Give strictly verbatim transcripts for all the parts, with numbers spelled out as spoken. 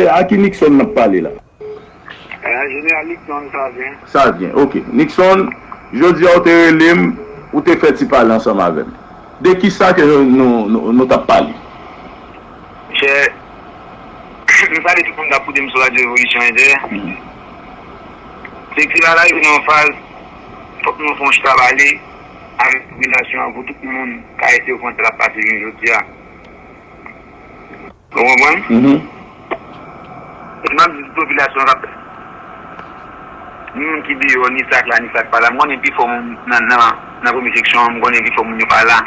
A ki Nixon n ap pale la? Jeneral Nixon Savyen. Savyen, ok. Nixon, jodi a ou te rele m, ou te fè ti pale ansanm avè m. De kisa ke nou, nou, nou, nou t ap pale? Chè, m salye tout moun k ap koute m sou Radyo Revolisyon Entè. Se ke la rive nan yon faz, fòk nou fè yon chita pale avèk popilasyon an pou tout moun ka eseye konprann sa k ap pase jounen jodi a. Ou konprann? E m ap di tout popilasyon k ap ni moun ki deyò, ni sa k la, ni sa k pa la. M konnen pifò moun nan, nan, nan premye seksyon an, m konnen pifò moun yo pa la.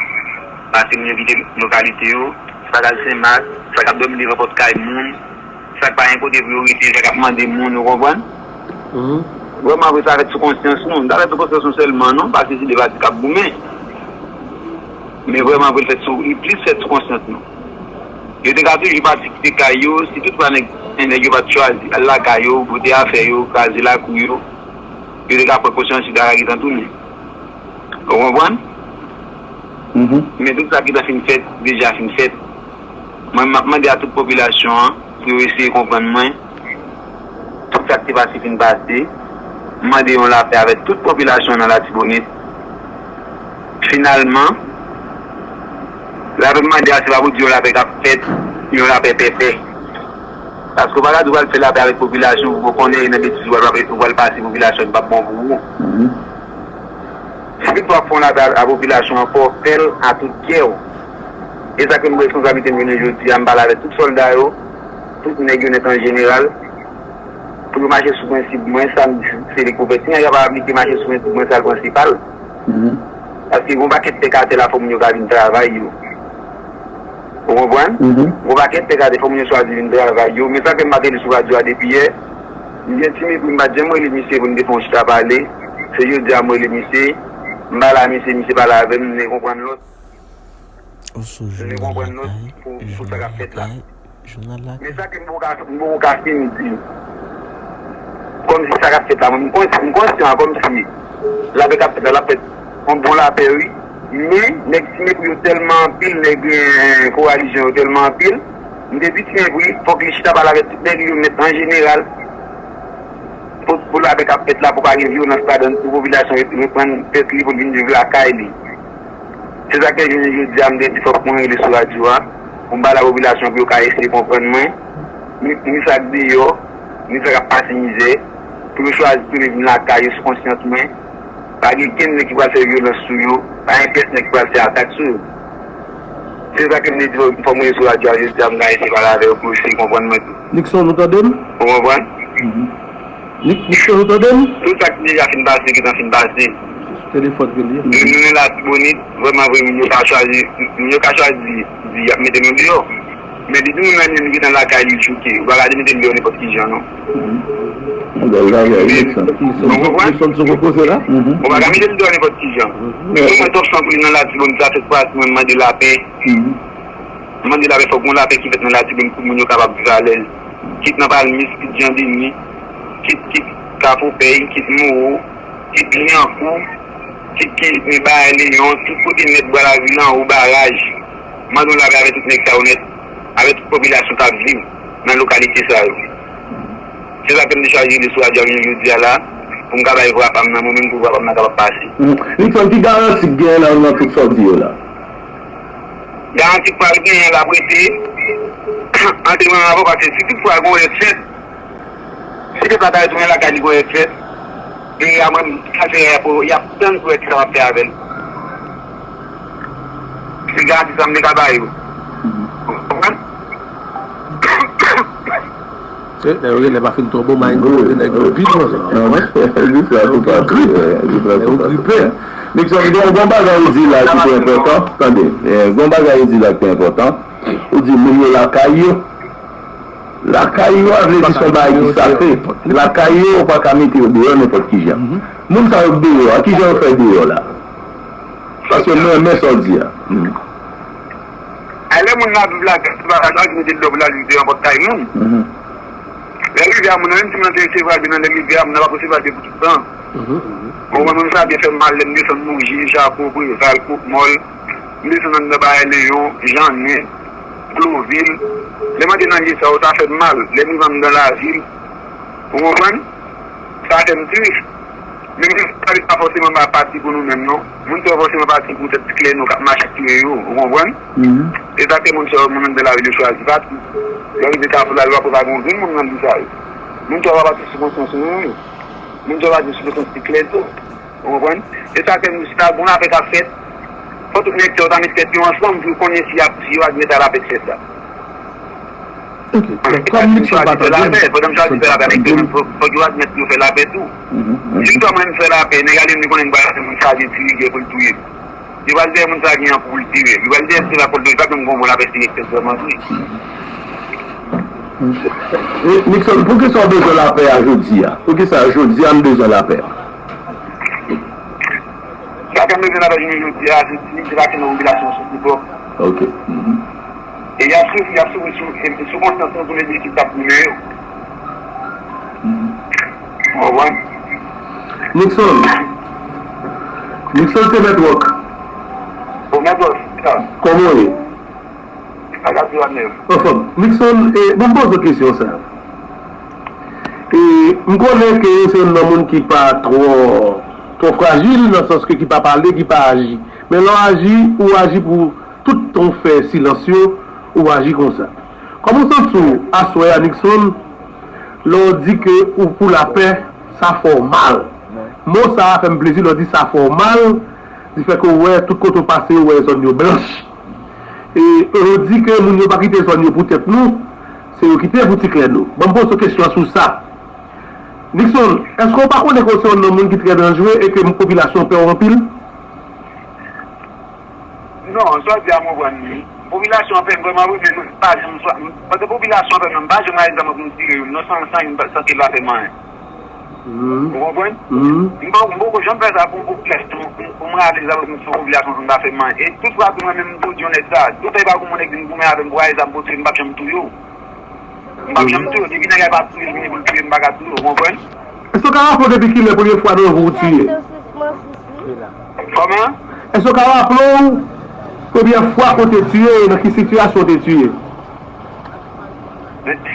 Paske moun yo kite lokalite yo, sa k al Senmak, sa k ap dòmi devan pòt kay moun, sa k pa gen kote pou yo rete, sa k ap mande moun, ou konprann? Vrèman vre, sa fèt sou konsyans nou. M ta fèt sou konsyans nou sèlman, non, paske se de pati k ap goumen. Men vrèman vre, l fèt sou, li plis fèt sou konsyans nou. Yo te ka toujou pati kite kay yo, si toutfwa nèg, nèg yo pa t chwazi al lakay yo, pote afè yo, kraze lakou yo, yo te ka pran konsyans yo ta ka gentan tounen. Ou konprann? Men tout sa ki ta fin fèt, deja fin fèt. Mwen, m ap mande a tout popilasyon an pou yo eseye konprann mwen. Tout sa k te pase fin pase. M mande yon lapè avèk tout popilasyon nan Latibonit. Finalman, lapè m mande a, se pa pou di yon lapè k ap fèt, yon lapè pèpè. Paske w pa ka di w pral fè lapè avèk popilasyon pou w konnen nan betiz ou pral, ou pral pase popilasyon ki p ap bon pou ou. Si tout fwa w ap fè yon lapè a, a popilasyon an, fò w fè l a tout kè w. E sa k fè m pran responsablite m jounen jodi a, m pale avèk tout sòlda yo, tout nèg yo nèt an jeneral, pou yo mache sou prensip mwen, sa m di se li k pou fèt. Si nèg la pa aplike mache sou prensip mwen, sa l pran se pa l. Paske gen yon pakèt tèk atè la, fò moun yo ka vin travay yo. Ou konprann? Gen yon pakèt tèk atè, fò moun yo chwazi vin travay yo. Men sa k fè m pa t rele sou radyo a depi yè, m gen ti mepri, m pa t janm rele misye pou n te fè yon chita pale. Se jodi a m rele misye, m pale a misye, misye pale avè m, m vin konprann lòt. Ou sou Jounal Lakay, Jounal Lakay, Jounal Lakay. Men sa ke m poko ka, m poko ka fin di. Kòmsi sa k ap fèt la, mwen, m konsyan, m konsyan kòmsi lapè k ap fèt la, l ap fèt yon bon lapè, wi. Men, nèg Ti Mepri yo tèlman anpil, nèg, eh, Kowalizyon yo tèlman anpil. M te di Ti Mepri, fòk li chita pale avèk tout nèg yo nèt an jeneral. Pou, pou lapè k ap fèt la, pou pa gen vyolans ladan l, pou popilasyon reprann tèt li, pou l vin viv lakay li. Se sa k fè jounen jodi a, m te di fòk mwen rele sou radyo a, pou m pale a popilasyon, pou yo ka eseye konprann mwen, ni, ni sa k deyò, ni sa k ap pase mizè, pou yo chwazi tounen vin lakay yo sou konsyans mwen. Pa gen kenn nèg ki pral fè vyolans sou yo, pa gen pyès nèg ki pral fè atak sou yo. Se sa ke m te di fòk mwen rele sou radyo a jodi a, m ka eseye pale avè yo pou yo eseye konprann mwen tou. Nixon, ou tande m? Ou konprann? Nixon, ou tande m? Tout sa ki deja fin pase, gentan fin pase. Telefòn ke l ye. Nou, nou nan Latibonit, vrèman vre, moun yo ka chwazi, moun yo ka chwazi di y ap mete nou deyò. Men depi moun nan li menm gentan lakay li chouke, ou pa ka di mete l deyò nenpòt ki jan, non. Ou konprann? Ou pa ka mete l deyò nenpòt ki jan. Men mwen, Tòp Sanpri nan Latibonit, sa fè twa semèn mwen mande lapè. Mande lapè, fòk gon lapè ki fèt nan Latibonit pou moun yo kapab viv alèz. Kit nan Palmis, kit Jan Deni, kit, kit Kafou Pèy, kit Mowo, kit Lyankou, kit ki men Bay Leyon, tout kote nèt Bwa Lavil anwo baraj. Mande yon lapè avè tout nèg sa yo nèt, avè tout popilasyon k ap viv nan lokalite sa yo. Se sa ke m te chwazi rele sou radyo a jounen jodi a la, pou m ka bay vwa pa m nan, mwen menm pou vwa pa m nan kapab pase. Nixon, ki garanti k genyen nan, nan tout sa w di yo la? Garanti k pral genyen l ap rete antre mwen anvan, paske si tout fwa gon rèd fèt, si pèp la ta retounen lakay li gon rèd fèt, peyi a mwen, sa se y ap tann pou wè kisa m ap fè avè l. Se garanti sa m te ka ba yo. Ou konprann? Lè yo genlè pa fin twò bon, may gwo kote nèg yo pi twò. Yo pi gripe. Nixon, gen yon bagay ou di la ki te enpòtan. Tande, gen yon bagay ou di la ki te enpòtan. Ou di moun yo lakay yo. Lakay yo a vle di se yon bagay ki sakre. Lakay yo, ou pa ka mete yo deyò nenpòt ki jan. Moun sa yo k deyò a, ki jan yo fè deyò la? Paske mwen renmen sa w di a. Ay, lè moun nan ap viv lakay, se pa sa nou ki mete l deyò pou l al viv devan pòt kay moun. Lè l rive a moun nan, menm si moun nan te resevwa l byen nan lè l rive a, moun nan p ap resevwa l byen pou tout tan. Bon, mwen menm sa byen fè m mal lè m desann Moji, Jako, Prezal, Kòkmòl, m desann anndan Bay Leyon, Jannen. Plovil. Lè m antre nan lye sa yo, sa fè m mal. Lè m rive anndan lavil, ou konprann? Sa fè m tris. Men m di sa li pa fòseman pa pati pou nou menm, non. Moun sa yo fòseman pati pou tèt klè nou k ap mache ap touye yo, ou konprann? E sa fè moun sa yo, moun anndan lavil yo chwazi pati. Lè yo rive Kafou la, yo pa pral gen yon grenn moun nan vil sa yo. Moun sa yo pa pati sou konsyans nou, non. Moun sa yo pati sou konsyans ti klè tou. Ou konprann? E sa fè nou, si ta gon lapè k ap fèt, fò tout nèg sa yo ta met tèt yo ansanm pou yo konnen si y ap, si yo admèt a lapè k fèt la. Ok. Donk, kòm Nixon pa tande m, pandan m chwazi fè lapè avèk yo menm, fò, fò yo admèt yo fè lapè tou. Si m fè lapè, nèg ale m konnen m pral fè moun chaje tire pou l touye m. Yo pral dèyè moun sa gen an pou l tire. Yo pral dèyè se la pou l touye. Pa menm gon bon lapè se eksèsèman vre. Nixon, poukisa w bezwen lapè a jodi a? Poukisa jodi a n bezwen lapè a? Sa fè m bezwen lapè jounen jodi a, se ti nèg ki pase nan popilasyon sou ti bò. Ok. E y ap soufri, y ap soufri sou, sou konsyans nou pou legliz ki t ap goumen yo. Ou konprann? Nixon. Nixon se Mèt Wòk. Bon, Mèt Wòk, sa. Kòman w ye? Sa ka di w a nèf. Anfòm. Nixon, e, ban m poze w kesyon sa. E, m konnen ke w se youn nan moun ki pa twò, twò frajil, nan sans ke ki pa pale, ki pa aji. Men lè w aji, ou aji pou tout tan w fè silans yo, ou aji konsa. Kòman w santi w aswè a, Nixon, lè w di ke ou pou lapè, sa fè w mal? Mo sa a fè m plezi lè w di sa fè w mal, difè ke w wè tout kote w pase, w wè zòn yo blanch. E, e w di ke moun yo pa kite zòn yo pou tèt nou, se yo kite pou ti klè nou. Ban m poze w kesyon an sou sa. Nixon, èske w pa konnen ke w se youn nan moun ki trè danjere e ke popilasyon pè w anpil? Non, sa w di a m konprann li. Popilasyon an pè m vrèman wi, men m pa janm swa, paske popilasyon an pè m nan, m pa janm rale zam pou m tire youn, non, san, san youn pa, san ke l pa fè m anyen. Ou konprann? M pa, m poko janm fè sa pou, pou popilasyon, pou, pou m rale zam pou m tire popilasyon pou m pa fè m anyen. E tout fwa tou mwen menm m tou di yon nèg sa, tout tan e pa gon moun nèg vin goumen avè m pou rale zam pou tire m, m p ap janm touye w. M p ap janm touye w. Depi nèg la pa touye l, vini pou l touye m, m pa ka touye w, ou konprann? Èske w ka raple w depi kilè premye fwa nan vi w ou tiye? Kòman? Èske w ka raple w premyè fwa ke w te tiye e nan ki sitiyasyon w te tiye? Nan ki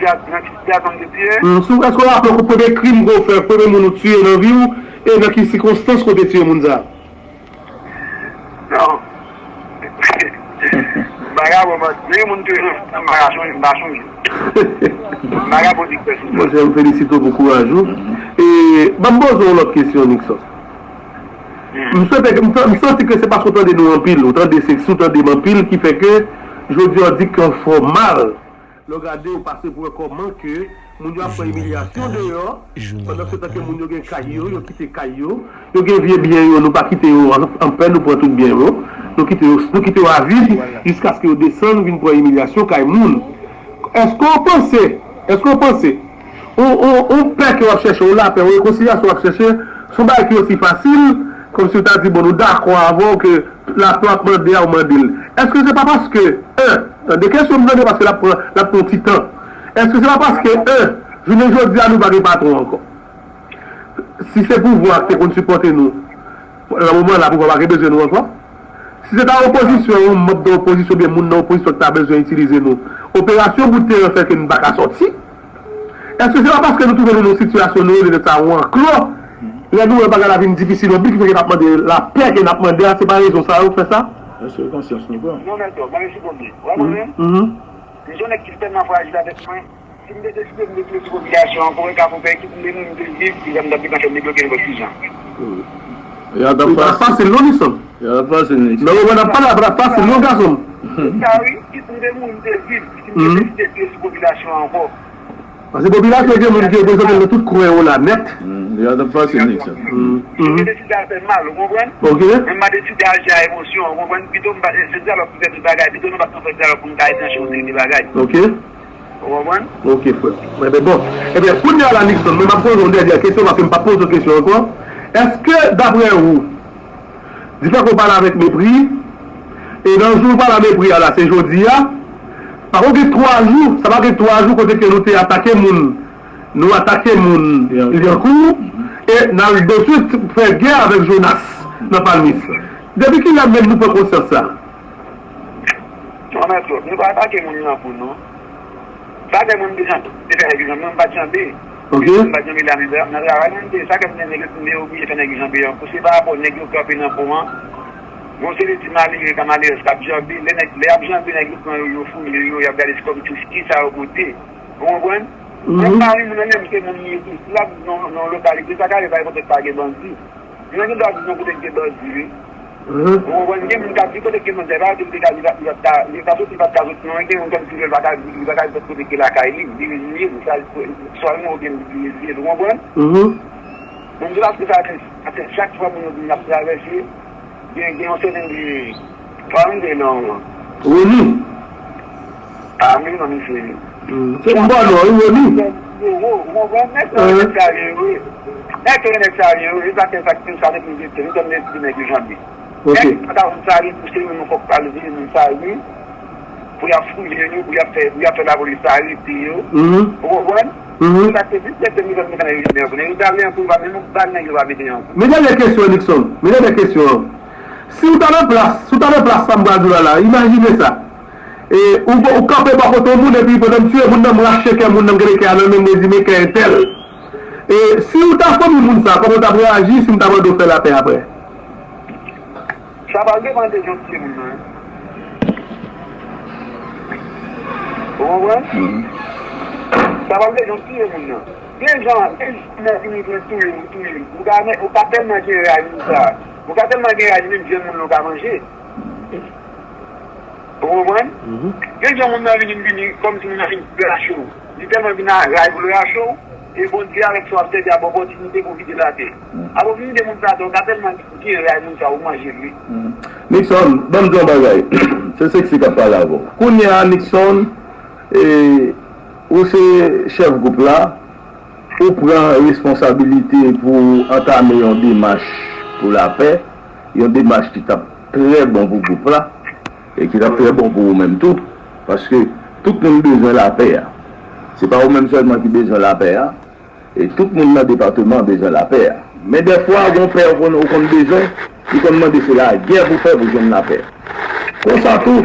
sitiyasyon m te tiye? Hmm, si w, èske w raple w premye krim ke w fè, premye moun ou tiye nan vi w, e nan ki sikonstans ke w te tiye moun sa a? Non. M pa ka bò manti. Men yon moun touye nan fè m pa ka chonje, m pa chonje. M pa ka bò di k fè sou sa. Monchè, m felisite w pou kouraj ou. E, ban m poze w yon lòt kesyon, Nixon. M swete, m, m santi ke se paske w tande nou anpil, ou tande, se si w tande m anpil ki fè ke jodi a w di ke w fè w mal. Lè w gade, ou pase pou wè kòman ke moun yo ap pran imilyasyon deyò, pandan se tan ke moun yo gen kay yo, yo kite kay yo, yo gen vye byen yo, nou pa kite yo an, an pè, nou pran tout byen yo, nou kite yo, nou kite yo avid, jiskaske yo desann vin pran imilyasyon kay moun. Èske w panse, èske w panse, on, on, on pè ke w ap chèche, on lapè, on rekonsilyasyon w ap chèche, se yon bagay ki osi fasil, kòmsi w ta di, bon, nou dakò avè w ke lapè w ap mande a, ou mande l. Èske se pa paske, en, tande kesyon m tande paske l ap pran, l ap pran yon ti tan. Èske se pa paske, en, jounen jodi a nou pa gen patwon ankò? Si se pouvwa k te konn sipòte nou, nan moman la, pouvwa pa gen bezwen nou ankò? Si se ta opozisyon, yon manm nan opozisyon oubyen moun nan opozisyon ki ta bezwen itilize nou, operasyon bout teren fè ke nou pa ka sòti? Èske se pa paske nou twouve nou nan yon sitiyasyon nou rele sa yon anklo? Lè nou wè bagay la vin difisil anpil ki fè ke n ap mande lapè ke n ap mande a, se pa rezon sa yo k fè sa? Èske konsyans nou pran? Non, mèt, mwen reponn li. W ap konnen? M se yon nèg ki tèlman frajil avèk mwen. Si m te deside m te bloke popilasyon an, pou wè ka pou fè ekip m de moun m te viv, ki jan m t ap deklannche m debloke nenpòt ki jan. E a t ap fasil non, Nixon? E a t ap fasil, Nixon. Nan moman n ap pale a, pa t ap fasil non, gason m. Se sa wi, kit m de moun m te viv, si m te deside pye sou popilasyon an ankò. Paske popilasyon gen moun ki reprezante l nan tout kwen yo la nèt. Li a t ap fasil, Nixon. Mwen deside al fè mal, ou konprann? Ok. Men m pa deside aji a emosyon, ou konprann? Pito m pa, se dyalòg ki fè tout bagay, pito nou pa t fè dyalòg pou n ka etranche yon seri de bagay. Ok. Ou konprann? Ok, frè. Enben, bon. Enben, kounye a la, Nixon, mwen m ap poze w yon dènyè kesyon, paske m p ap poze w kesyon ankò. Èske, daprè ou, Difè ke w pale avèk mepri, e nan jou w pale a mepri a la, se jodi a. Pako gen twa jou, sa pa gen twa jou kote ke nou te atake moun, nou atake moun Lyankou, e n al doswit fè gè avèk Jonas nan Palmis. Depi kilè menm nou pran konsyans sa? Non, mèt Claude, nou pa atake moun nan pou nou. Sa fè moun te janbe, te fè nèg yo janbe, mwen m pa t janbe. Ok. Mwen m pa t janbe la, men nan travay mwen m te, sa fè nèg yo, nèg yo oblije fè nèg yo janbe an. Pou se pa rapò nèg yo kanpe nan pon an. Yon seri ti malere ka malerèz k ap janbe, lè nèg, lè y ap janbe, nèg yo pran yo, yo fouye yo, y ap gade se kòm ki, ki sa yo pote. Ou konprann? Mwen pa ri moun nan, menm se moun li ye tou. Si l ap nan, nan lokalite, sa ka rive pa gen bandi. Mwen gen dwa di nou kote k gen bandi, wi. Ou konprann? Gen moun k ap di kote k gen bandi, pa di li te ka, li pa, li pa t ka, li pa soti, li pa t ka soti, non, gen moun kòm si li pa ka, li pa ka di kote k gen lakay li, li rezilye, li sa, swa li oubyen li rezilye, ou konprann? Bon, m di paske sa fè, sa fè chak fwa moun yo di n ap travèse, gen, gen yon sèten de, kòman m di non? Roni. Ah, men non, mesye. Hmm. Se m ba non, wi, Roni. Yo, yo, ou konprann? Nèg sa yo, nèg sa yo, wi. Nèg sa yo, nèg sa yo, wi. E sa, se sa ki sa depi nou te, nou te, nou te nèg yo janbe. Ok. Nèg sa yo, sa yo, pou se nou, nou fòk pral vini, nou sa yo, wi. Pou y ap fouye yo, pou y ap fè, pou y ap fè lapolis arete yo. Mhm. Ou konprann? Mhm. Se sa ki te di, se te nou fè, nou fè nèg yo janbe ankò. Nèg yo ta vle ankò, yo pa menm bal nèg yo pa mete ankò. Men dènye kesyon, Nixon. Men dènye kesyon an. Si w ta nan plas, si w ta nan plas sa m pral di w la la, imajine sa. E, ou, ou kanpe bò kote yon moun, epi pandan m tiye moun nan, m rache kè moun nan, m gade kè a nan men m, mwen di, men kè entèl. E, si w ta fanmi moun sa, kòman w t ap reyaji si m ta mande w fè lapè apre? Sa pral depann de jan w tiye moun nan, wi. Ou konprann? Mhm. Sa pral de jan w tiye moun nan. Gen jan, gen jan moun vini pou l touye w, touye w. Ou ka, ou ka tèlman gen raj moun sa. Ou ka tèlman gen raj, menm vyann moun nan ou ka manje. Ou konprann? Mhm. Gen jan moun nan vini, vini kòmsi moun nan vin rache w. Li tèlman vin a ray pou l rache w, e Bondye avèk sa w ap sèvi a ba w opòtinite pou w vide l atè. Mhm. Apre w vide moun sa atè, ou ka tèlman gen ray moun sa, ou manje l, wi. Mhm. Nixon, ban m di w yon bagay. Se Sexy k ap pale avè w. Kounye a, Nixon, e, ou se chèf gwoup la, ou pran responsabilite pou w antame yon demach pou lapè, yon demach ki t ap trè bon pou gwoup la, e ki t ap trè bon pou ou menm tou, paske tout moun bezwen lapè a. Se pa ou menm sèlman ki bezwen lapè a, e tout moun nan depatman an bezwen lapè a. Men dèfwa, gen yon pè ou konn, ou konn bezwen, li konn mande se lagè pou fè pou jwenn lapè. Konsa tou,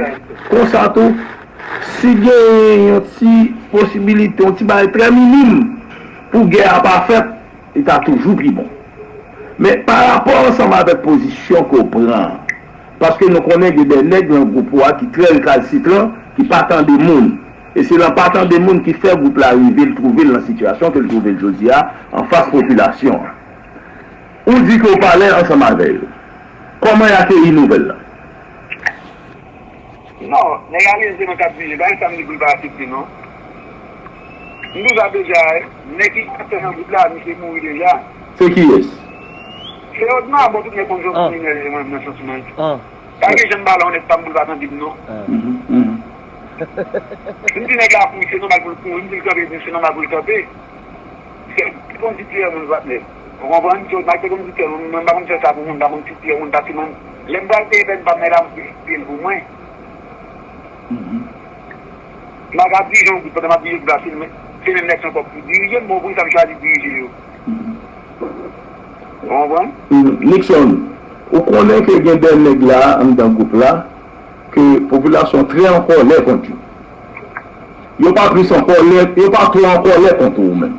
konsa tou, si genyen yon ti posibilite, yon ti bagay trè minim pou gè a pa fèt, li ta toujou pi bon. Men pa rapò ansanm avèk pozisyon ke w pran an, paske nou konnen gen de nèg nan gwoup ou a ki trè rekalsitran, ki pa tande moun. E se nan pa tande moun ki fè gwoup la rive l twouve l nan sitiyasyon ke l twouve l jodi a, anfas popilasyon an. Ou di ke w pale ansanm avè yo. Kòman y akeyi nouvèl la? Non, nèg a leve nan kat vije, pa gen sa m di pou l pa aksepte, non. M deja, deja, nèg ki patè nan gwoup la, misye mouri deja. Se kiyès? Se Odma, bon, tout nèg konn jwenn kriminèl, mwen, nan sans mwen. Pa gen jan m pale yon nèg pa m pou l pa tande m, non. Mhm, mhm. M di nèg la kouri, se nòmal pou l kouri, m di l kanpe, se nòmal pou l kanpe. Se konditè moun, patnè. Ou konprann? Se Odma ki te konditè moun, mwen m pa konn fè sa pou moun, m pa konn titye moun, paske mwen, lè m pral peye pèn pa m nan la, m peye l pou mwen. Mhm. M pa ka dirije yon gwoup pandan m ap dirije gwoup la, se menm, se menm nèg sa ankò ki dirije m, bon, poukisa m chwazi dirije yo? Mhm. Ou konprann? Mhm. Nixon, ou konnen ke gen de nèg la anndan gwoup la, ke popilasyon trè an kòlè kont yo. Yo pa plis an kòlè, yo pa twò an kòlè kont ou menm.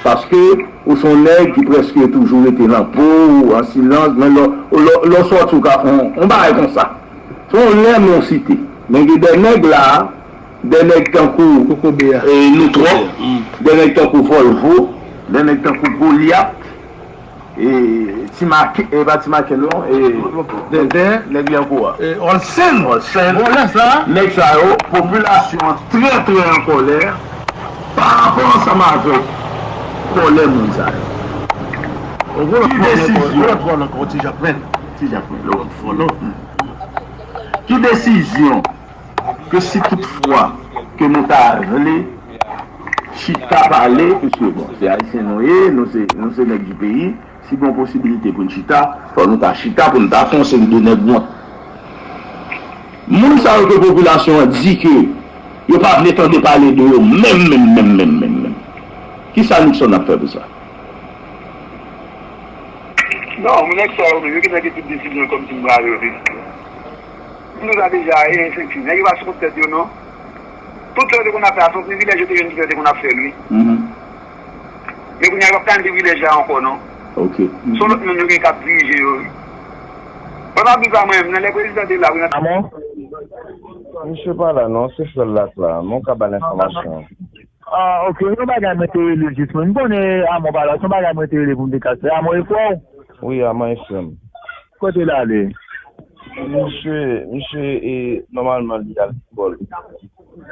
Paske ou se yon nèg ki prèske toujou rete nan po w, an silans, men lè, lè, lè w sòti, ou ka fè yon, yon bagay konsa. Se yon lè non site. Men gen de nèg la, de nèg tankou, e, Noutwòp, de nèg tankou Vòlvo, de nèg tankou Golyat, e, Ti Make, e, pa Ti Make non, e, Dèdè, nèg Lyankou a. E, Olsen. Olsen. Vòlè sa. Nèg sa yo, popilasyon an trè, trè an kòlè pa rapò ansanm avèk kòlè moun sa yo. Ki desizyon? Ti Jakmèl. Ti Jakmèl. Ki desizyon ke si toutfwa ke nou ta vle chita pale, piske, bon, se Ayisyen nou ye, nou se, nou se nèg di peyi, si gen posibilite pou n chita, fò nou ta chita pou n ta fè yon seri de nègwont. Moun sa yo ke popilasyon an di ke yo pa vle tande pale de yo menm, menm, menm, menm, menm, menm. Kisa Nixon ap fè pou sa? Non, moun nèg sa yo menm, yo gentan gen tout desizyon kòmsi m prale yo te di. Moun sa deja e enfektif. Nèg yo pa sou kont tèt yo non. Tout sa yo te konn ap fè a, se yon privilèj yo te jwenn ki fè yo te konn ap fè l wi. Men kounye a yo p ap ka jwenn privilèj la ankò non. Se yon lòt moun yo gen k ap dirije yo wi. Mwen pa viv a mwen menm, nan lè prezidan te la wi nan. Amon? Misye pa la non, se frè l la k la, men w ka ba l enfòmasyon. Ah, ok, yon bagay mwen te rele jis mwen. M konnen Amon pa la, se yon bagay mwen te rele pou m te ka fè. Amon e frè w? Wi, Amon e frè m. Kote l ale? Misye, misye, e, nòmalman, li al lekòl.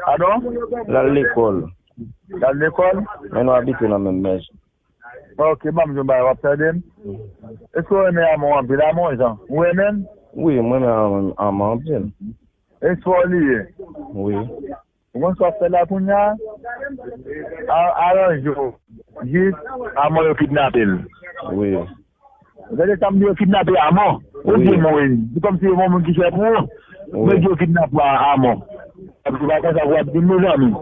Padon? L al lekòl. L al lekòl? Men nou abite nan menm mèz. Ok, ban m di w bagay, w ap tande m? Èske w renmen Amon anpil? Amon Jan, ou renmen l? Wi, mwen renmen Amon, Amon anpil. E frè w li ye? Wi. Ou konn sa w ap fè la kounye a? A-, aranje w. Jis, Amon yo kidnape l. Wi. Ou tande sa m di yo kidnape Amon? Ou di mwen, se kòmsi se yon moun ki chè pou ou. Wi. Men di yo kidnape Amon. Ou pa konn sa pou w ap di m, mezanmi.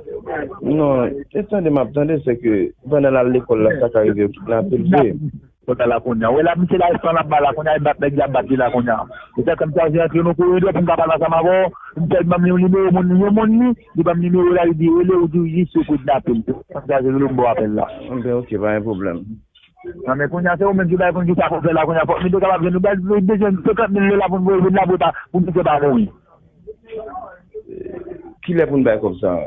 Non, e tande m ap tande, se ke pandan l al lekòl la, sa ka rive yo kidnape l vre. Kote la kounye a. Ou wè la, misye la, espan l ap ba la kounye a, e bat nèg li ap bat li la kounye a. E sa fè m chaje antre nan koridò pou m ka pale ansanm avè w. M fè l ban m yon nimewo moun, yon moun li, li ban m nimewo la, li di rele ou di w jis yo kidnape l. M chaje rele w, m ba w apèl la. Enben, ok, pa gen pwoblèm. Non, men kounye a, se ou menm ki bay konn ki sa pou fè la kounye a. Fòk nou te kapab jwenn nou, bay, bezwen senkant mil dola pou nou voye vin la pou ta, pou misye pa mouri. Kilè pou n bay kòb sa a?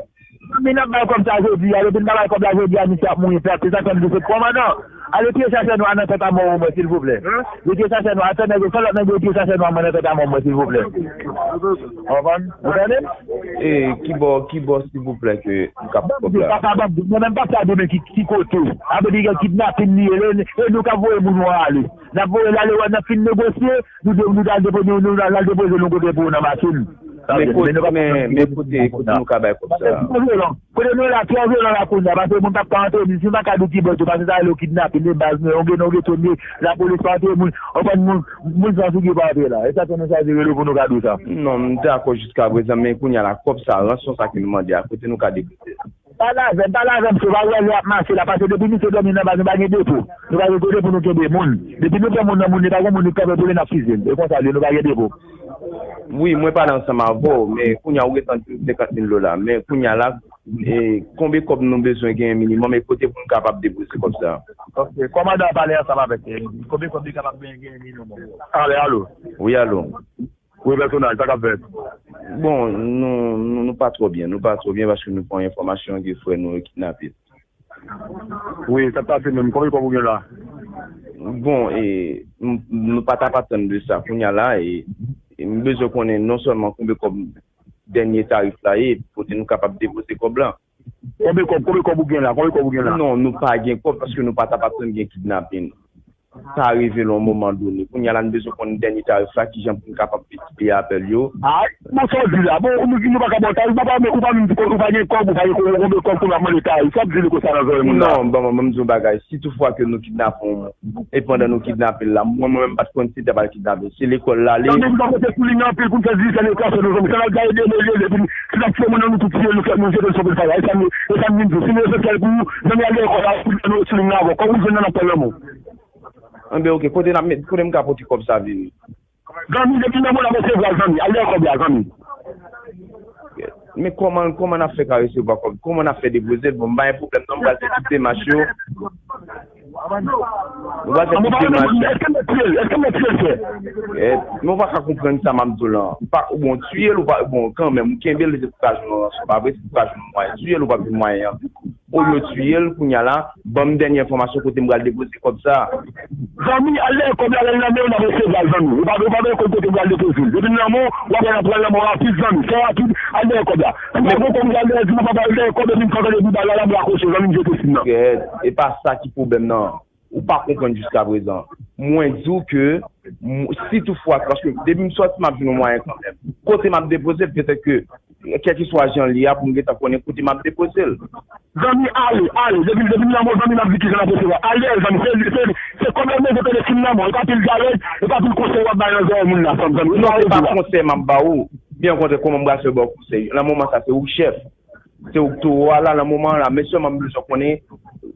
Men n ap bay kòb sa a jodi a. Depi n pa bay kòb la jodi a, misye ap mouri plat. Se sa k fè m di se kòmandan. Ale tiye chachè nwa nan tèt Amon mwen, silvouplè. Yo tiye chachè nwa, atè nèg yo, fè lòt nèg yo tiye chachè nwa mwen nan tèt Amon mwen, silvouplè. Ou konprann? Ou tande m? E, kibò, kibò, silvouplè, ke m ka pran kòb la? Papa, ban m di, mwen menm pap sa demen ki, ki kote. Apre di gen kidnapin li ye, e nou k ap voye moun yo ale. N ap voye l ale wè, n ap fin negosye, nou de-, nou al depo-, nou, nou al depoze l yon kote pou w nan machin. Men kote, men, men kote, kote nou ka bay kòb sa a? Kote nou la, twò vyolan la kounye a, paske moun p ap ka antre, si m pa ka di w ki bò tou, paske sa rele yo kidnapin, e baz nou, yon gen, yon gen tonye, lapolis pa antre moun, anpwen moun, moun san figi pa antre la. E sa fè nou chaje rele w pou nou ka di w sa. Non, m dakò jiskaprezan, men kounye a la, kòb sa a, ranson sa ke nou mande a, kote nou ka depoze l? Pale avè m, pale avè m, se pa wè lè ap mache la, paske depi misye dòmi nan baz, nou pa gen depo. Nou pa gen kote pou nou kenbe moun. Depi nou pran moun nan moun, li pa gen moun ki kanpe pou li, n ap fize l. E konsa l ye, nou pa gen depo. Wi, mwen pale ansanm avè w, men kounye a ou gentan di m senkant mil dola. Men kounye a la, e, konbe kòb nou bezwen genyen minimòm, e kote pou n kapab depoze kòb sa a? Ok, kòmandan an pale ansanm avèk, e, konbe kòb li kapab genyen, genyen minimòm? Ale, alo. Wi, alo. Wi, pèsonaj, sa k ap fèt? Bon, nou, nou, nou pa twò byen, nou pa twò byen paske nou pran enfòmasyon ke frè nou yo kidnape. Wi, sa k pase menm? Konbyen kòb ou gen la? Bon, e, m, nou pa t ap atann de sa. Kounye a la, e, e m bezwen konnen non sèlman konbyen kòb dènye tarif la ye, kote nou kapab depoze kòb la. Konbyen kòb, konbyen kòb ou gen la? Konbyen kòb ou gen la? Non, nou pa gen kòb paske nou pa t ap atann gen kidnapin. Sa rive nan yon moman done. Kounye a la, n bezwen konn dènye tarif la, kijan pou n kapab miltipliye apèl yo. Ay, bon, sa w di la. Bon, nou, nou pa ka ba w tarif, papa, men ou pa menm di ou pa gen kòb, ou pa gen kòb, ou konbyen kòb pou n ap mande tarif? Sa w ap di li konsa nan zòrèy moun la? Non, bon, mwen, mwen, m di yon bagay. Si toutfwa ke nou kidnape yon moun, e pandan nou kidnape l la, mwen, mwen menm, m pa t konn si te pral kidnape l. Se lekòl l ale. Sa menm pa pote sou li anpil pou n fè di se lekòl, se nou zanmi. Sa n ap gaye de lè, epi si n ap tiye moun nan, nou tout tiye, nou fè, nou jete l sou pil faya. E sa m, e sa m vin di. Si nou esansyèl pou ou, zanmi, al lekòl la, pou nou sou li avè w. Kòm ou jwenn nan, n ap pran lanmou. Enben, ok, kote n ap met, kote m ka pote kòb sa vini? Zanmi, depi nan mwen n ap resevwa l, zanmi. Al dèyè kòb la, zanmi. Men kòman, kòman n ap fè ka resevwa kòb? Kòman n ap fè depoze l? Bon, m pa gen pwoblèm non, m pral fè tout demach yo. M pral fè tout demach yo. Èske mwen tiye l? Èske mwen tiye l, frè? Eh, men w pa ka konprann sa m ap di w lan. Pa, bon, tiye l, ou pa, bon, kanmenm, ou kenbe l, se pou ka jwenn yon ranson, pa vre? Se pou ka jwenn yon mwayen. Tiye l, ou p ap jwenn mwayen an. Olye w tiye l, kounye a la, ban m dènye enfòmasyon kote m pral depoze kòb sa a. Zanmi, al dèyè kòb la, lè l nan men w, n ap resevwa l, zanmi. Ou pa, ou pa bezwen konn kote m pral depoze l. Depi l nan men w, w ap wè n ap pran lanmò rapid, zanmi. Fè rapid, al dèyè kòb la. Si w pa gon kòb, ou pral dèyè, di papa al dèyè kòb, epi m kontan depi bal la, la m rakwoche, zanmi, m jete sim nan. Kèt, e pa sa ki pwoblèm nan. Ou pa konprann jiskaprezan. Mwen di w ke, m, si toutfwa, paske depi m sòti, m ap jwenn yon mwayen kanmenm. Kote m ap depoze l, petèt ke, kèlkeswa jan l ye a, pou m gentan konnen kote m ap depoze l. Zanmi, ale, ale. Depi, depi m nan men w, zanmi, m ap di kijan n ap resevwa. Al dèyè l, zanmi. Se, se, se kòb la m bezwen, pede sim nan men w. E pa pil jarèt, e pa pil konsèy w ap bay nan zòrèy moun la, zanmi. Non, se pa konsèy m ap ba ou. Byen okontrè, kòman m pral fè ba w konsèy? Nan moman sa, se ou k chèf. Se ou k towo a la, nan moman an la. Men sèlman m bezwen konnen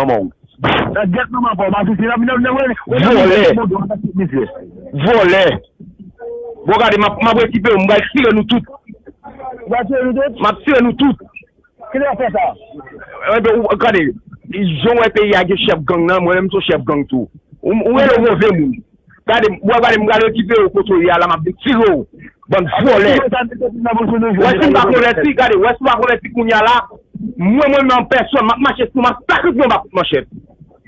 manman w. Nan gyèt manman pa w, m ap sisi, nan, nan, nan, nan, Vòlè. Vòlè. Bon, gade, m ap, m ap rekipe w, m pral tire nou tout. Ou pral tire nou tout? M ap tire nou tout. Kilè w fè sa? Enben, ou, gade, jan w wè peyi a gen chèf gang nan, mwen menm m se yon chèf gang tou. Ou, ou rele w move moun. Gade, m, gade, m pral rekipe w kote w ye a la, m ap vin tire w. Bann vòlè. Wè si m pa konvèti, gade, wè si m pa konvèti kounye a la, mwen, mwen menm an pèsòn, m ap mache sou, m ap sakrifiye w, m ap kout manchèt.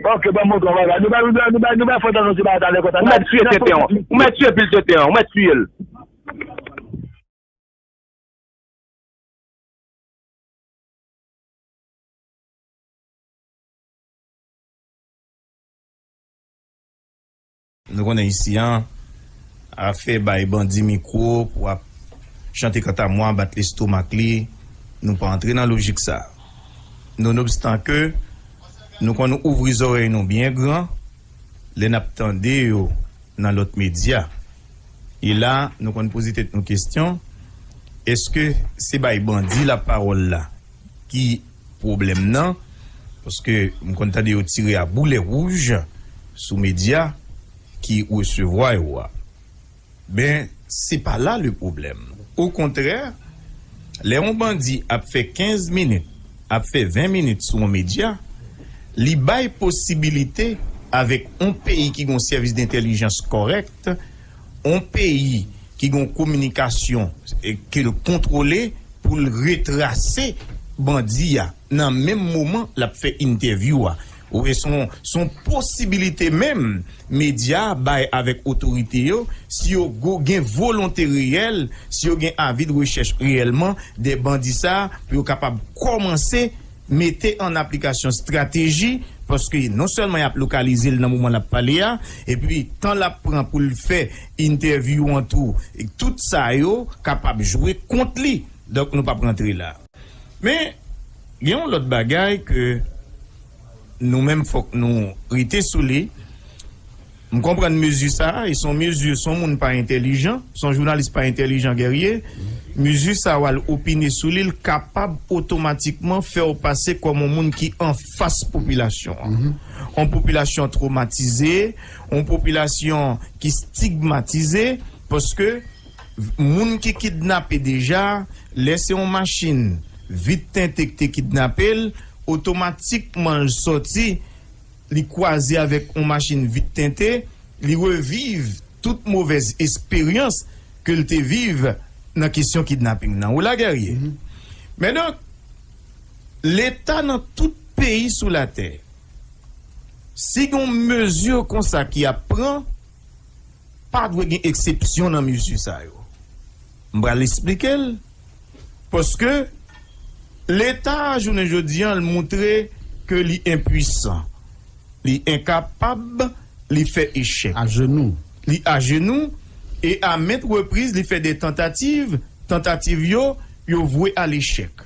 Ok, ban m montre w bagay. Nou bay, nou bay, nou bay, nou bay fò tann yon ti bagay talè konsa. Ou mèt tiye tenten an. Ou mèt tiye pil tenten an. Ou mèt tiye l. Nou konnen isi a, afè bay bandi mikwo pou ap chante kantamwa, bat lestomak li, nou pa antre nan lojik sa. Nonobstan ke nou konn ouvri zòrèy nou byen gran lè n ap tande yo nan lòt medya. E la, nou konn poze tèt nou kesyon, èske se bay bandi lapawòl la ki pwoblèm nan? Paske m konn tande yo tire a boulè wouj sou medya ki resevwa yo a. Ben, se pa la le pwoblèm. Okontrè, lè yon bandi ap fè kenz minit, ap fè ven minit sou yon medya, li bay posibilite avèk yon peyi ki gen yon sèvis dentèlijans kòrèk, yon peyi ki gen yon kominikasyon, e, ke l kontwole pou l retrase bandi a nan menm moman l ap fè entèvyou a. Ou wè, se yon, se yon posibilite menm medya a bay avèk otorite yo, si yo go-, gen volonte reyèl, si yo gen avi de rechèch reyèlman de bandi sa a, pou yo kapab kòmanse mete an aplikasyon estrateji, paske non sèlman y ap lokalize l nan moman l ap pale a, epi tan l ap pran pou l fè entèvyou an tou, e tout sa yo kapab jwe kont li. Donk, nou p ap rantre la. Men, gen yon lòt bagay ke nou menm fòk nou rete sou li. M konprann mezi sa a, e se yon mezi, se yon moun pa entèlijan, se yon jounalis pa entèlijan, Guerrier. Mezi sa a, w al opine sou li, l kapab otomatikman fè w pase kòm yon moun ki anfas popilasyon an. Yon popilasyon twomatize, yon popilasyon ki stigmatize, paske moun ki kidnape deja, lè se yon machin vit tente ki te kidnape l, otomatikman l sòti, li kwaze avèk yon machin vit tente, li reviv tout movèz esperyans ke l te viv nan kesyon kidnaping nan. Ou la, Guerrier? Men donk, Leta nan tout peyi sou latè, si gen yon mezi konsa ki ap pran, pa dwe gen eksepsyon nan mezi sa yo. M pral esplike l, paske Leta a, jounen jodi a, l montre ke li enpwisan, li enkapab, li fè echèk. Ajenou. Li ajenou, e a ment repriz, li fè de tantativ, tantativ yo, yo vwe a lechèk.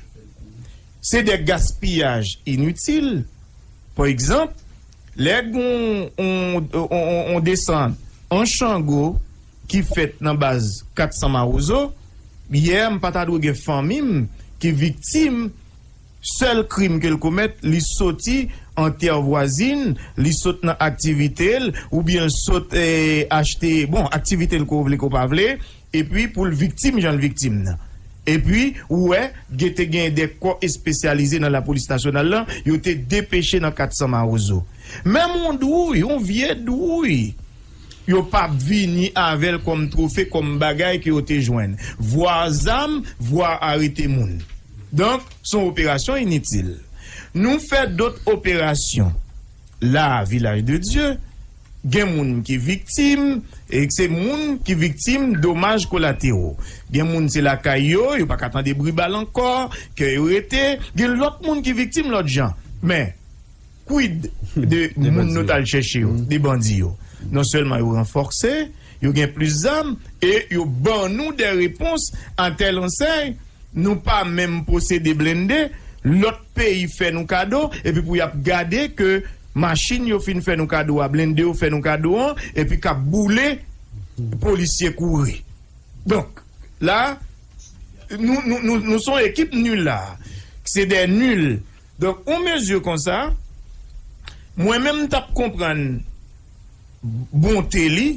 Se de gaspiyaj initil. Pa egzanp, lè gen yon, yon, yon, yon, yon desann an chango ki fèt nan baz kat san Mawozo, Yè, m pa ta dwe gen fanmi m ki viktim. Sèl krim ke l komèt, li soti an tè vwazin, li sot nan aktivite l, oubyen l sot, eh, achte, bon, aktivite l ke w vle, ke w pa vle, epi pou l viktim jan l viktim nan. Epi, ou wè, gen te gen de kò espesyalize nan lapolis nasyonal la, yo te depeche nan kat san Mawozo. Menm yon dwouy, yon vye dwouy, yo p ap vini avè l kòm twofe, kòm bagay ke yo te jwenn. Vwa zam, vwa arete moun. Donk, se yon operasyon initil. Nou fè dòt operasyon. La, Vilaj de Dye, gen moun ki viktim, e se moun ki viktim domaj kolatero. Gen moun se lakay yo, yo pa ka tande bri bal ankò, kè yo rete. Gen lòt moun ki viktim lòt jan. Men, quid de moun nou t al chèche yo, de bandi yo? Non sèlman yo ranfòse, yo gen plis zam, e yo ban nou de repons a tèl ansèy, nou pa menm posede blende, lòt peyi fè nou kado, epi pou y ap gade ke machin yo fin fè nou kado a, blende yo fè nou kado an, epi k ap boule, polisye kouri. Donk, la, nou, nou, nou, nou se yon ekip nil la. Se de nil. Donk, yon mezi konsa, mwen menm m t ap konprann bonte li,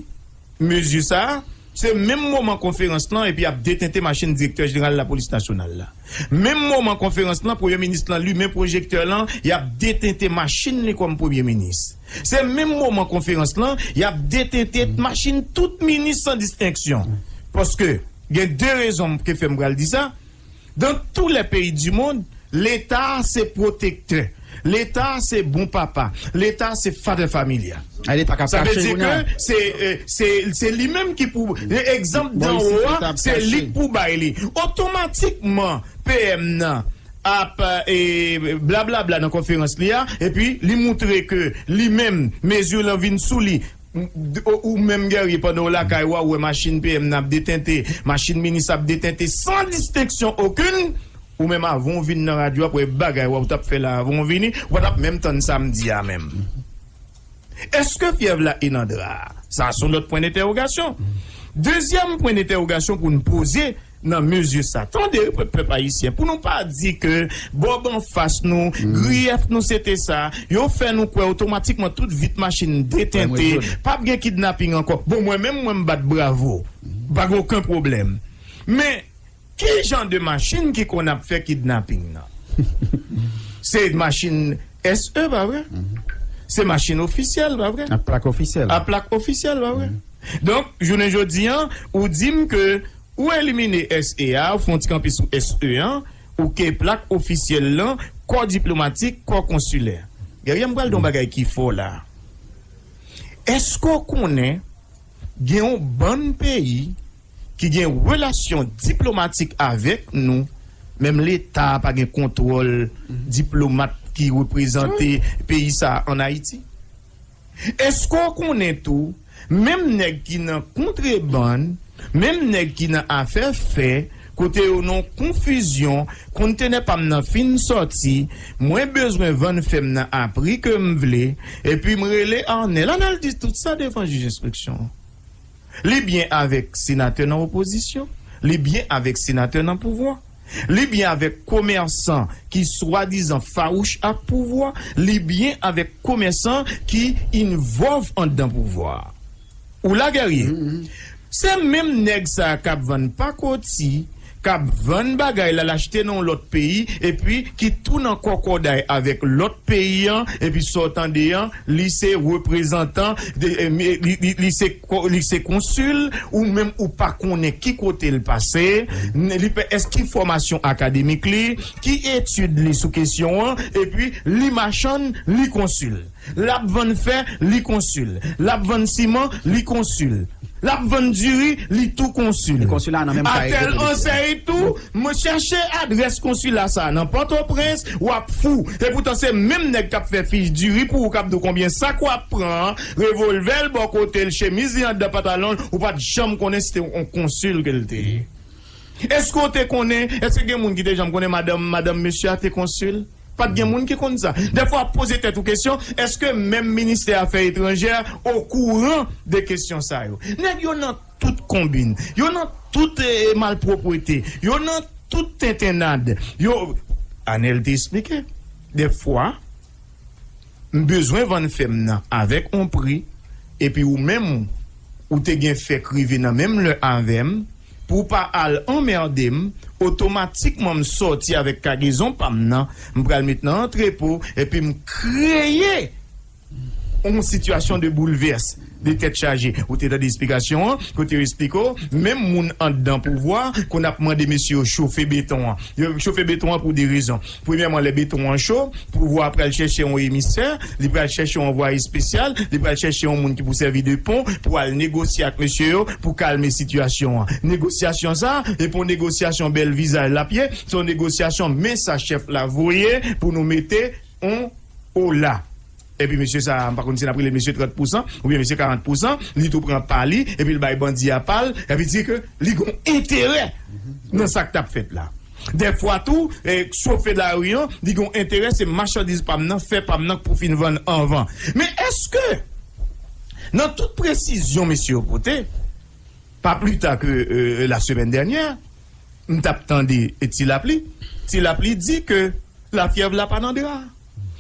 mezi sa, se menm moman konferans lan, epi y ap detente machin direktè jeneral lapolis nasyonal la. Menm moman konferans lan, premye minis lan limen pwojektè lan, y ap detente machin li kòm premye minis. Se menm moman konferans lan, y ap detente machin tout minis san distenksyon. Paske, gen de rezon ke fè m pral di sa. Dans tous les pays du monde, Leta se pwotektè. Leta se bon papa. Leta se father familia. Sa vle di ke se, eh, se, se li menm ki pou, egzanp dan wo a, se li k pou bay li. Otomatikman, P M nan ap, eh, blablabla nan konferans li a, epi li moutre ke li menm, mezi lan vin sou li. Ou, ou menm, Guerrier, pandan w lakay ou a, ou wè machin P M nan ap detente, machin minis ap detente, san distenksyon okenn, ou menm, avan w vin nan radyo, ap wè bagay ou t ap fè la avan w vini, ou pa t ap menm tann sa m di a menm. Èske fyèv la e nan dra a? Sa, se yon lòt pwen dentèwogasyon. Dezyèm pwen dentèwogasyon pou n poze, nan mezi sa. Tande, pèp, pèp ayisyen, pou nou pa di ke bòb anfas nou, griyèf nou se te sa, yo fè nou kwè otomatikman tout vit machin detente, p ap gen kidnaping ankò. Bon, mwen menm, mwen m bat bravo. Pa gen okenn pwoblèm. Men, ki jan de machin ki konn ap fè kidnaping nan? Se machin S E, pa vre? Se machin ofisyèl, pa vre? A plak ofisyèl. A plak ofisyèl, pa vre? Donk, jounen jodi an, ou di m ke ou elimine S E a, ou fè yon ti kanpe sou S E an, ou ke plak ofisyèl lan, kò diplomatik, kò konsilè. Guerrier, m pral di yon bagay ki fò la. Èske w konnen gen yon bann peyi ki gen relasyon diplomatik avèk nou, menm Leta a pa gen kontwòl diplomat ki reprezante peyi sa a ann Ayiti? Èske w konnen tou, menm nèg ki nan kontrebann, menm nèg ki nan afè fè, kote yo nan konfizyon, kontenè pa m nan fin sòti, mwen bezwen vann fè m nan a pri ke m vle, epi m rele Arnel. Arnel di tout sa devan jij enstriksyon. Li byen avèk senatè nan opozisyon, li byen avèk senatè nan pouvwa. Li byen avèk komèsan ki swadizan fawouch ak pouvwa, li byen avèk komèsan ki involve anndan pouvwa. Ou la, Guerrier? Se menm nèg sa a k ap vann pakoti, k ap vann bagay la, l achte nan yon lòt peyi, epi ki tou nan kòkòday avèk lòt peyi an, epi sa w tande an, li se reprezantan, de, eh, li, li, li se ko-, li se konsil, ou menm ou pa konnen ki kote l pase, n-, li pe-, èske ki fòmasyon akademik li, ki etid li sou kesyon an, epi li machann, li konsil. L ap vann fè, li konsil. L ap vann siman, li konsil. L ap vann diri, li tou konsil. E konsil la nan menm kay. Atèl ansèy tou, mwen chèche adrès konsila sa a nan Pòtoprens, w ap fou. E poutan se menm nèg k ap fè fich diri pou ou, k ap di w konbyen sak w ap pran, revòlvè l bò kote l, chemiz li anndan pantalon l, ou pa t janm konnen si te yon konsil ke l te ye. Èske w te konnen, èske gen moun ki te janm konnen madanm, madanm mesye a te konsil? Pa t gen moun ki konn sa. Dèfwa w ap poze tèt ou kesyon, èske menm ministè afè etranjè okouran de kesyon sa yo? Nèg yo nan tout konbin. Yo nan tout eh, malpwòpte. Yo nan tout tentennad. Yo, Anèl te esplike. Dèfwa, m bezwen vann fè m nan avèk on pri, epi ou menm, ou te gen fè k rive nan menm lè avè m, pou w pa al anmède m, otomatikman m sòti avèk kagezon pa m nan, m pral met nan antrepo, epi m kreye yon sitiyasyon de boulvès, de tèt chaje. Ou te tande esplikasyon an, kote yo esplike w, menm moun anndan pouvwa, konn ap mande mesye yo chofe beton an. Yo chofe beton an pou de rezon. Premyèman, lè beton an cho, pouvwa a pral chèche yon emisè, li pral chèche yon anvwaye espesyal, li pral chèche yon moun ki pou sèvi de pon pou al negosye ak mesye yo, pou kalme sitiyasyon an. Negosyasyon sa, e pa yon negosyasyon bèl vizaj l ap ye, se yon negosyasyon men sa chèf la voye pou nou mete on ola. Epi mesye sa, m pa konn si n ap rele mesye trant pousan oubyen mesye karant pousan, li tou pran pa li, epi l bay bandi a pa l, epi di ke li gon enterè nan sa k t ap fèt la. Dèfwa tou, eh, chofe lari an, li gon enterè, se machandiz pa m nan, fè pa m nan k pou fin vann anvan. Men èske, nan tout presizyon mesye yo pote, pa pli ta ke eh, la semèn dènyè, m t ap tande eh, Ti Lapli, Ti Lapli di ke lafyèv la pa nan dra.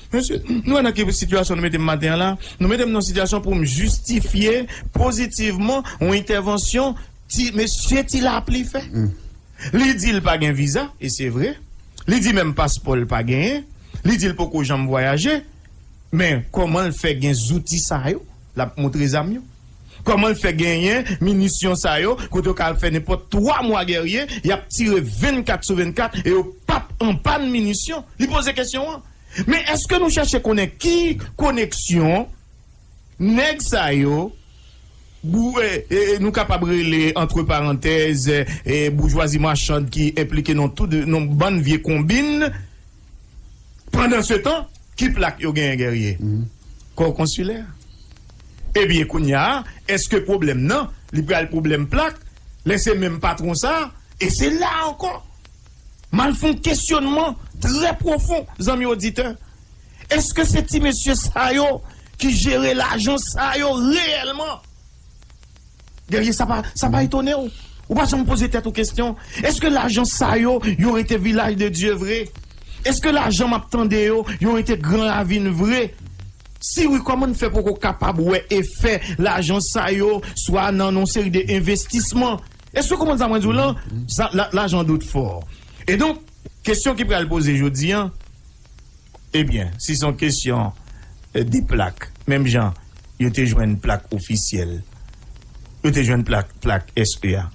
Mesye, nou wè nan ki sitiyasyon nou mete m maten an la? Nou mete m nan sitiyasyon pou m jistifye pozitivman yon entèvansyon ti, mesye Ti Lapli fè. Li di l pa gen viza, e se vre. Li di menm paspò l pa genyen. Li di l poko janm vwayaje. Men kòman l fè gen zouti sa yo? L ap montre zam yo. Kòman l fè genyen minisyon sa yo, kote yo ka fè nenpòt twa mwa gèrye, y ap tire vennkat sou vennkat e yo p ap anpàn minisyon? Li poze kesyon an. Men èske nou chèche konnen ki koneksyon nèg sa yo, bou, e, e, e, nou kapab rele, antre parantèz, e, e, boujwazi machann ki enplike nan tout, nan bann vye konbin, pandansetan, ki plak yo genyen gèrye? Kò konsilè. Ebyen, kounye a, èske pwoblèm nan, li pral pwoblèm plak, lè se menm patwon sa, e se la ankò. M al fè yon kesyònman trè pwofon, zanmi oditè. Èske se ti mesye sa yo ki jere lajan sa yo reyèlman? Gèrye, sa pa, sa pa etone w? Ou pa janm poze tèt ou kesyon? Èske lajan sa yo, yo rete Vilaj de Dye vre? Èske lajan m ap tande yo, yo rete Gran Ravin vre? Si wi, kòman n fè poko kapab wè efè lajan sa yo, swa nan yon seri de envestisman? Èske w konprann sa mwen di w lan? Sa, la, lajan dout fò. E donk, kesyon ki pral poze jodi an, ebyen, si se yon kesyon eh, de plak, menm jan yo te jwenn plak ofisyèl, yo te jwenn plak, plak S E a,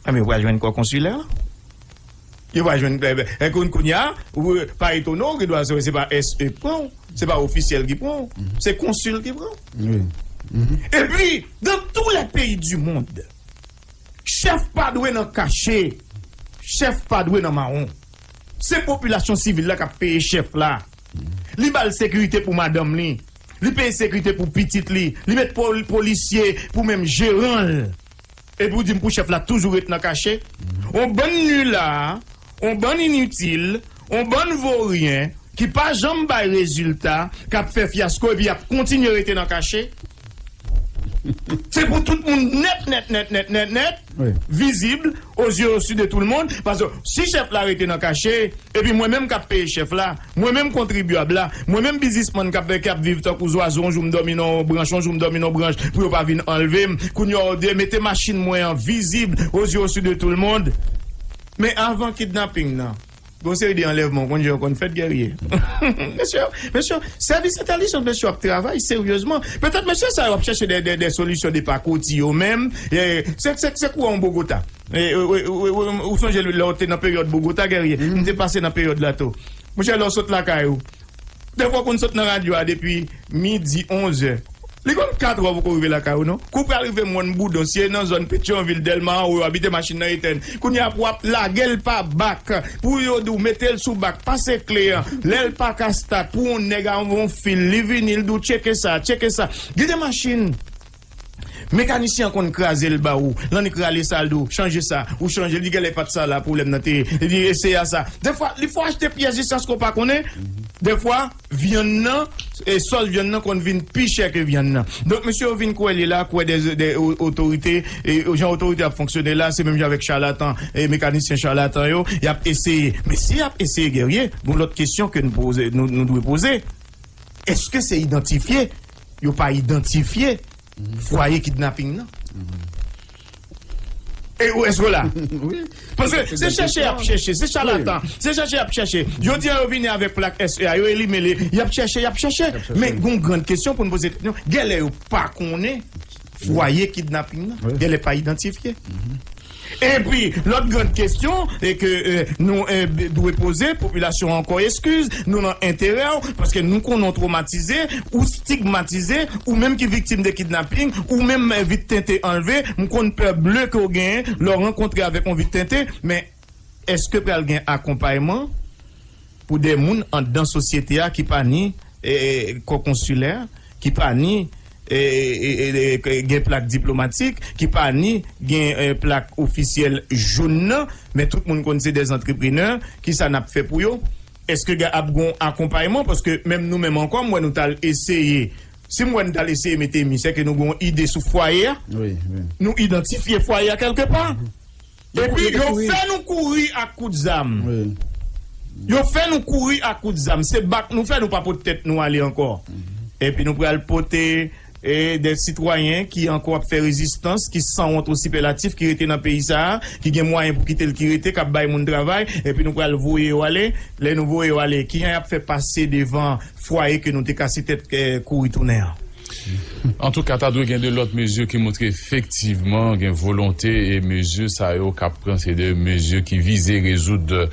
enben, yo pral jwenn kò konsilè la. Yo pral jwenn, eh, eh, koun-, kounye a, ou, eh, pa etone w, ou gen dwa se, se pa S E k pran w, se pa ofisyèl ki pran w, se konsil ki pran w. Epi, dans tous les pays du monde, chèf pa dwe nan kache, chèf pa dwe nan mawon. Se popilasyon sivil la k ap peye chèf la. Li ba l sekirite pou madanm li. Li peye sekirite pou pitit li. Li met pol-, polisye pou menm jeran l. Epi w di m pou chèf la toujou ret nan kache? On bann nila, on bann initil, on bann voryen ki pa janm bay rezilta, k ap fè fyasko epi y ap kontinye rete nan kache. Se pou tout moun nèt, nèt, nèt, nèt, nèt, nèt, vizib, aux yeux, aux yeux de tout le monde. Paske si chèf la rete nan kache, epi mwen menm k ap peye chèf la, mwen menm kontribyab la, mwen menm biznismann k ap, k ap viv tankou zwazo, yon jou m dòmi nan yon branch, yon jou m dòmi nan yon branch, pou yo pa vin anlve m. Kounye a, yo de mete machin mwen an vizib, aux yeux, aux yeux de tout le monde. Men avan kidnaping nan, gon seri de anlèvman, w konn jan yo konn fèt, gèrye. Mesye, mesye, sèvis entèlijans mesye ap travay seryezman. Petèt mesye sa yo ap chèche de, de, de solisyon de pakoti yo menm. E, se, se, se kouran Bogota. E, e, e, e, e, ou sonje lè w te nan peryòd Bogota, gèrye? M te pase nan peryòd la tou. Monchè, lè w sot lakay ou, dèfwa w konn sot nan radyo a depi midi, onzè. Li konn katrè w poko rive lakay ou non. Kou pral rive Mòn Boudon, si e nan zòn Petyonvil, Dèlma anwo, yo abite machin nan etèn. Kounye a pou w ap lage l pa bak, pou yo di w mete l sou bak, pase kle an. Lè l pa ka stat, pou yon nèg avè yon fil, li vini, li di w tcheke sa, tcheke sa. Gen de machin, mekanisyen an konn kraze l ba ou, l annik rale sa, l di w chanje sa, ou chanje, li genlè pa t sa la pwoblèm nan te ye, li di eseye a sa. Dèfwa, li fè w achte pyès jiskaske w pa konnen. Dèfwa, vyann nan, e sòs vyann nan konn vin pi chè ke vyann nan. Donk, mesye yo vin kwè li la, kwè de, de o- otorite, e jan otorite ap fonksyone la, se menm jan avèk chalatan, e mekanisyen chalatan yo, y ap eseye. Men si y ap eseye, Guerrier, gon lòt kesyon ke nou poze, nou, nou dwe poze. Èske se idantifye? Yo pa idantifye fwaye kidnaping nan. E ou èske w la? Paske se chèche y ap chèche, se chalatan, se chèche y ap chèche. Jodi a, yo vini avèk plak S E A, yo elimine li, y ap chèche, y ap chèche. Men gon grann kesyon pou n poze tèt nou, genlè yo pa konnen fwaye kidnaping nan, genlè pa idantifye. Epi, lòt grann kesyon e ke e, nou e, dwe poze, popilasyon an ankò eskiz, nou nan enterè w, paske nou konnen w twomatize, ou stigmatize, ou menm ki viktim de kidnaping, ou menm e, vit tente anlve, m konn pè ble ke w genyen lè w rankontre avèk yon vit tente, men èske pral gen akonpayman pou de moun anndan sosyete a ki pa ni e, kò konsilè, ki pa ni e, e, e, e, gen plak diplomatik, ki pa ni gen e, plak ofisyèl jòn nan, men tout moun konn se de antreprenè, kisa n ap fè pou yo? Èske ap gon akonpayman? Paske menm nou menm ankò, m wè nou t al eseye, si m wè nou t al eseye mete mi, sèke nou gon ide sou fwaye a. Nou idantifye fwaye a kèlkepa. Epi yo fè nou kouri ak kout zam. Yo fè nou kouri ak kout zam. Se bak nou fè, nou pa pot tèt nou ale ankò. Epi nou pral pote e, de sitwayen ki ankò ap fè rezistans, ki sanwont o sipèlatif, ki rete nan peyi sa a, ki gen mwayen pou kite l ki rete, k ap bay moun travay, epi nou pral voye yo ale. Lè nou voye yo ale, kijan y ap fè pase devan fwaye ke nou te kase tèt e, kouri tounen an? Antouka, ta dwe gen de lòt mezi ki montre efektivman gen volonte e mezi sa yo k ap pran se de mezi ki vize rezoud e,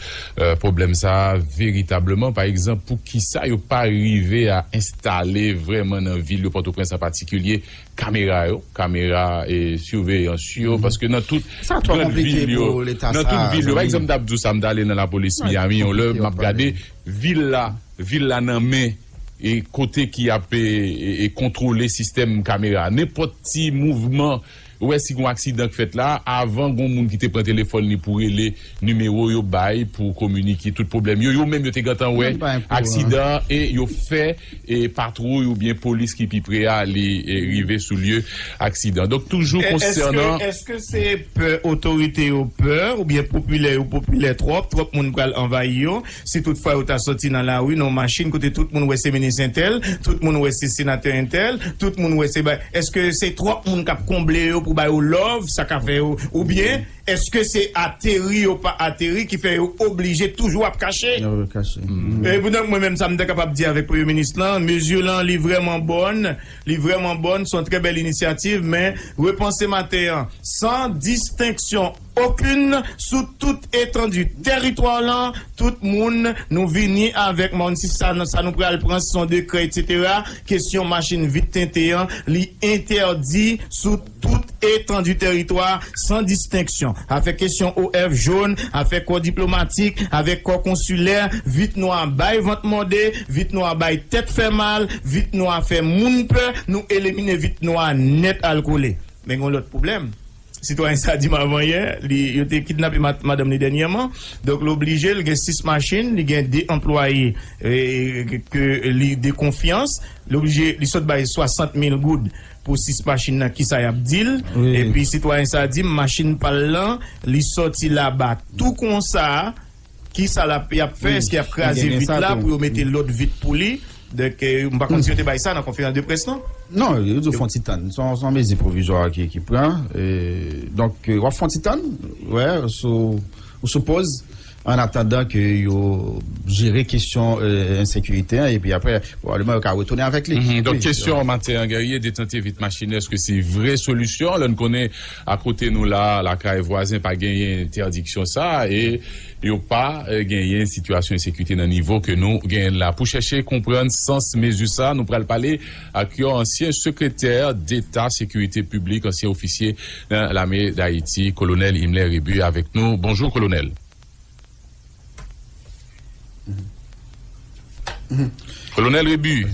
pwoblèm sa a veritableman. Pa egzanp, poukisa yo pa rive a enstale vrèman nan vil yo, Pòtoprens an patikilye, kamera yo, kamera e siveyans yo, paske nan tout grann vil yo, nan tout vil yo, pa egzanp, m t ap di w sa, m t ale nan lapolis Miami yon lè, m ap gade vil la, vil la nan men e kote ki ap e, e, e kontwole sistèm kamera. Nenpòt ti mouvman, ou wè si gon aksidan k fèt la, avan gon moun ki te pran telefòn li pou rele nimewo yo bay pou kominike tout pwoblèm yo, yo menm yo te gentan wè aksidan an e yo fè e patwouy oubyen polis ki pi pre a li e, rive sou lye aksidan. Donk toujou konsènan. Èske se pè otorite yo pè oubyen popilè yo popilè twòp, twòp moun pral anvayi yo? Si toutfwa yo ta sòti nan lari, nan yon machin, kote tout moun wè se minis entèl, tout moun wè se senatè entèl, tout moun wè se bay. Èske se twòp moun k ap konble yo pou ba yo love, sa ka fè yo, oubyen èske se ateri yo pa ateri ki fè yo oblije toujou ap kache? Yo kache. E poutan mwen menm sa m ta kapab di avèk premye minis lan, mezi lan li vrèman bòn, li vrèman bòn, se yon trè bèl inisyativ, men repanse maten an, san distenksyon okenn sou tout etandi tèritwa lan, tout moun nou vini avèk mòn si sa, sa nou pral pran, si se yon dekrè, etsetera. Kesyon machin vit tente an, li entèdi sou tout etandi tèritwa san distenksyon. Afè kesyon O F jòn, afè kò diplomatik, avèk kò konsilè, vit nwa bay vant mòde, vit nwa bay tèt fè mal, vit nwa fè moun pè, nou elimine vit nwa nèt al kole. Men gen yon lòt pwoblèm. Sitwayen sa di m avan yè, li, yo te kidnape ma- madanm li dènyèman. Donk, l oblije, l gen sis machin, li gen de anplwaye e, ke li de konfyans. Li oblije, li sot bay swasant mil goud pou sis machin nan, kisa y ap di l. Epi, sitwayen sa di m, machin pa l lan, li sòti laba tou konsa, kisa l ap, y ap fè? Èske y ap kraze vit la pou yo mete lòt vit pou li? Donk, e, m pa konn si yo te bay sa nan konferans de près lan. Non, yo di w fè yon ti tann. Se yon, se yon mezi pwovizwa ki, ki pran. E, donk, e, w ap fè yon ti tann, wè, sou, ou sou pòz, an atandan ke yo jere kesyon e, ensekirite an, epi apre, pwobableman, yo ka retounen avèk li. Mhm. Donk, kesyon maten an, Guerrier, detente vit machin, èske se vre solisyon? Lè n konnen, akote nou la, lakay vwazen, pa genyen entèdiksyon sa, e yo pa e, genyen sitiyasyon ensekirite nan nivo ke nou genyen la. Pou chèche konprann sans mezi sa, nou pral pale ak yon ansyen sekretè deta sekirite piblik, ansyen ofisye nan lame Dayiti, Kolonèl Himmler Rébu avèk nou. Bonjou, Kolonèl. Kolonèl Rébu.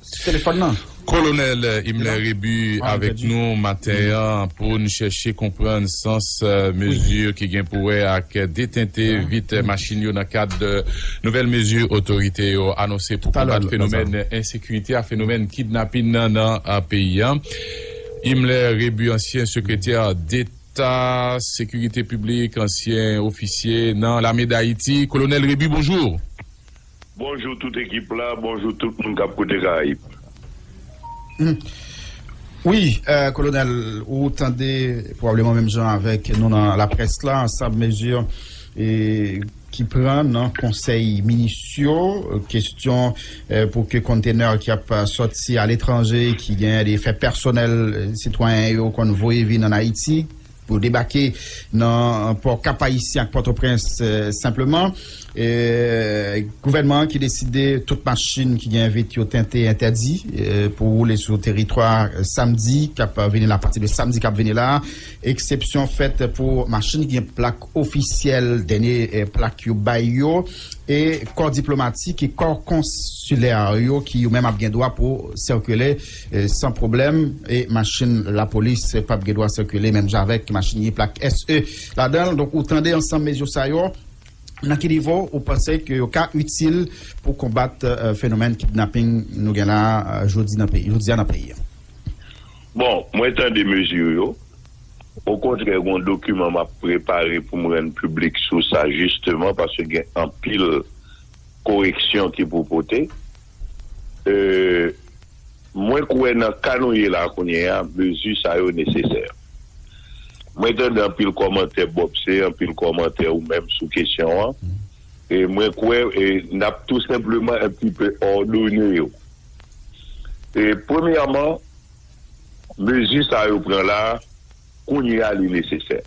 Se telefòn nan. Kolonèl Himmler Rebu avèk nou maten an pou n chèche konprann sans mezi ki gen pou wè ak detente vit machin yo nan kad nouvèl mezi otorite yo anonse pou konbat fenomèn ensekirite a, fenomèn kidnapin nan nan peyi a. Himmler Rebu, ansyen sekretè deta sekirite piblik, ansyen ofisye nan lame Dayiti. Kolonèl Rebu, bonjou. Bonjou tout ekip la, bonjou tout moun k ap koute Karayib. Wi, Kolonèl, ou tande pwobableman menm jan avèk nou nan laprès la, ansanm mezi ki pran nan konsèy minis yo, kesyon pou ke kontenè ki ap sòti aletranje, ki gen de fè pèsonèl sitwayen yo konn voye vin ann Ayiti, pou debake nan pò Kap Ayisyen ak Pòtoprens senpleman. Gouvènman an ki deside tout machin ki gen vit yo tente entèdi pou woule sou teritwa samdi k ap vini la, apati de samdi k ap vini la. Eksepsyon fèt pou machin ki gen plak ofisyèl, dènye plak yo bay yo, e kò diplomatik e kò konsilè yo ki yo menm ap gen dwa pou sikile san pwoblèm, e machin lapolis p ap gen dwa sikile menm jan avèk machin ki gen plak S E ladan l. Donk, ou tande ansanm mezi sa yo, nan ki nivo ou panse ke yo ka itil pou konbat fenomèn kidnaping nou gen la jodi nan peyi, jodi a nan peyi a? Bon, mwen tande mezi yo. Okontrè, gen yon dokiman m ap prepare pou m rann piblik sou sa, jisteman, paske gen anpil koreksyon ki pou pote. Mwen kwè nan ka nou ye la kounye a, mezi sa yo nesesè. Mwen tande anpil kòmantè Bob, se anpil kòmantè ou menm sou kesyon an. E mwen kwè n ap tou senpleman enptipe òdone yo. E premyèman, mezi sa yo pran la, kounye a li nesesè.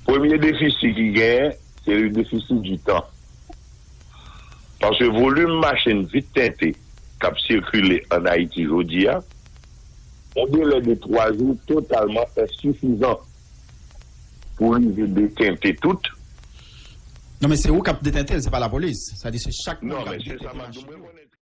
Premye defisi ki genyen, se le defisi di tan. Paske volim machin vit tente k ap sikile ann Ayiti jodi a, yon delè de twa jou totalman ensifizan pou rive detente tout. Non, men se ou k ap detente l, se pa lapolis. Sa di se chak moun k ap detente machin.